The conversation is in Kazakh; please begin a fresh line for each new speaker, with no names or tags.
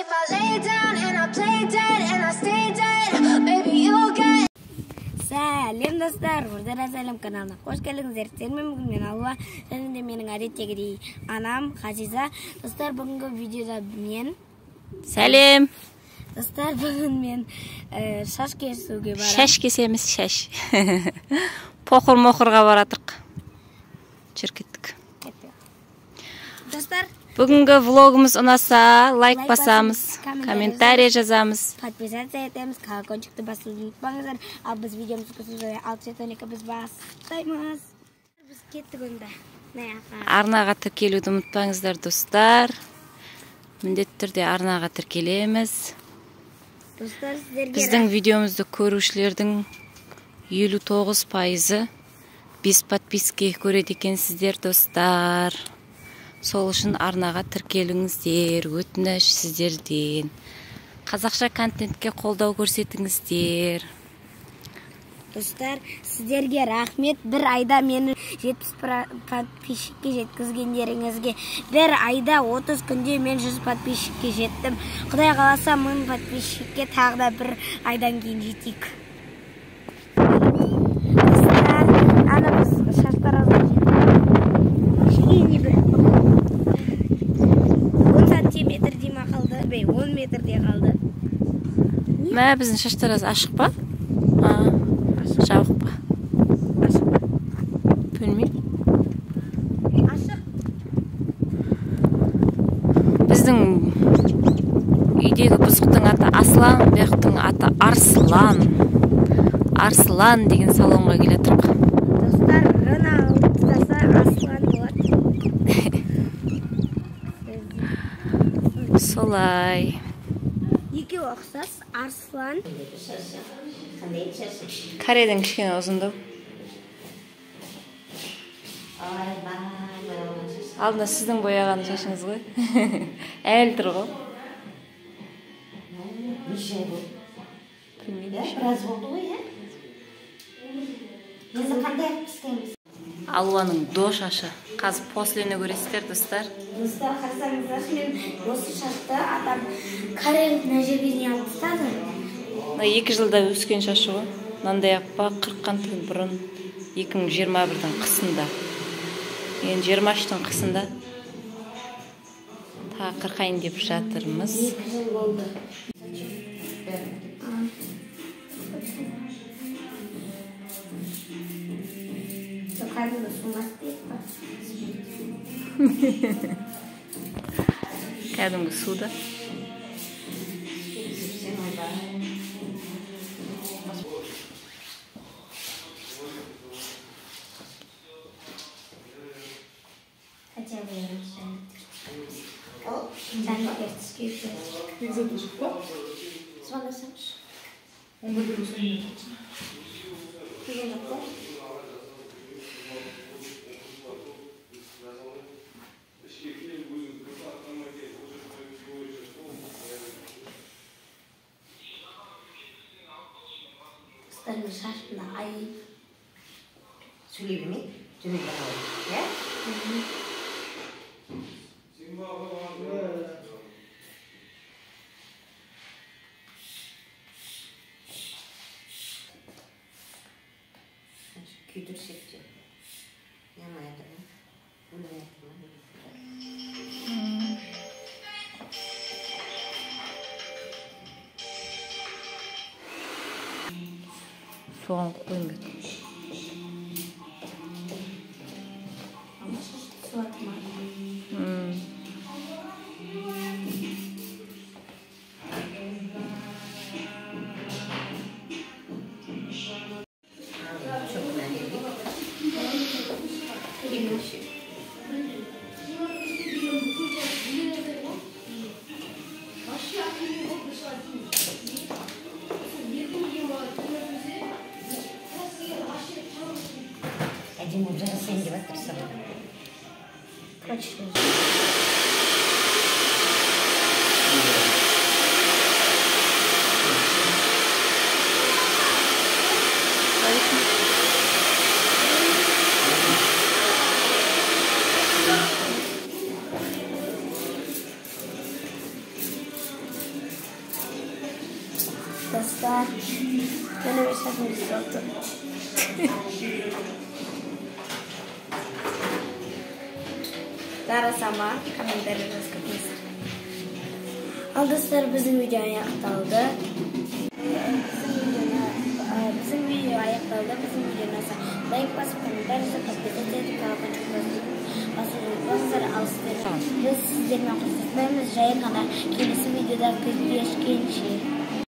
If I lay down and I play dead and I stay dead, maybe you'll get.
Сәлем достар, Ордара Сәлем каналына қош келдіңіздер. Сіздермен бүгін мен Алуа және де менің әдеттегідей анам Хазиза. Достар, бүгінгі видеода мен
Сәлем.
Достар, бүгін мен шаш кесуге барамын.
Шаш кесеміз, шаш. Поқыр-моқырға баратырық. Жүр кеттік.
Достар,
бүгінгі влогымыз ұнаса, лайк басамыз,
комментарий
комментарий жазамыз.
Подписаться етеміз, колокольчикті басуды ұмытпаңыздар. Ал біз видеомызды көрсеңіздер, 6-12 біз бастаймыз. Біз кеттік онда.
Арнаға тіркелуді ұмытпаңыздар, достар. Міндетті түрде арнаға тіркелеміз.
Достар, сіздерге
біздің видеомызды көрушілердің 59%-ы без подписки көреді екенсіздер, достар. Сол үшін арнаға тіркеліңіздер, өтініш сіздерден. Қазақша контентке қолдау көрсетіңіздер.
Достар, сіздерге рахмет. Бір айда мені 70 подписчикке жеткізгендеріңізге. Бір айда 30 күнде мен 100 подписчикке жеттім. Құдай қаласа 1000 подписчикке тағы да бір айдан кейін жетейік. Достар, ана біз шаштаразға жеттік. Кішкене бір 10 сантиметрдей ма қалды? Бей, 10 метрдей қалды.
Мә, біздің шаштараз ашық па? Жабық па?
Ашық па?
Білмеймін.
Ашық.
Біздің үйдегі бұзықтың аты Аслан, бұяқтың аты Арслан. Арслан деген салонға келе тұрық.
Достар, рына алып тастаса Аслан болады.
Солай.
Екеуі ұқсас, Арслан.
Кареден кішкене ұзындау. Алдында сіздің бояған шашыңыз ғой. Әлі тұр ғой.
Неше ай болды?
Білмеймін.
Біраз болды ғой, иә? Енді қандай қылып істейміз?
Алуаның до шашы. Қазір послені көресіздер, достар.
Достар, қарасаңыздаршы, мен осы шашты атам карелік мына жерге дейін алып тастады.
Мына 2 жылда өскен шашы ғой. Мынандай аппақ қырыққан түн бұрын 2021-дің қысында. Енді 23-тің қысында тағы қырқайын деп жатырмыз.
2 жыл болды. Кәдімгі сумас дейік па?
Кәдімгі су да.
Хотя бы жәнікер түске
Звондасаңшы.
Келген жоқ па? Достар, мен шашымды ай.
Сөйлей бермей, төмен қарай, иә? Күйдірсек те. Янмай жатыр ма? Өлмей жатыр ма?
Соған қойым бет.
Әдемі болып жарасайын деп жатыр саған.
Точно. Достар, міне, мен шашымды салдым. Дара сама комментарий жазып кетіңіздер. Ал, достар, біздің видео аяқталды. Біздің видео аяқталды. Біздің видео ұнаса, лайк басып, комментарий жазып, подписаться етіп, колокольчик басуды ұмытпаңыздар. Ал сіздер, біз сіздермен қоштаспаймыз, жай ғана келесі видеода кездескенше.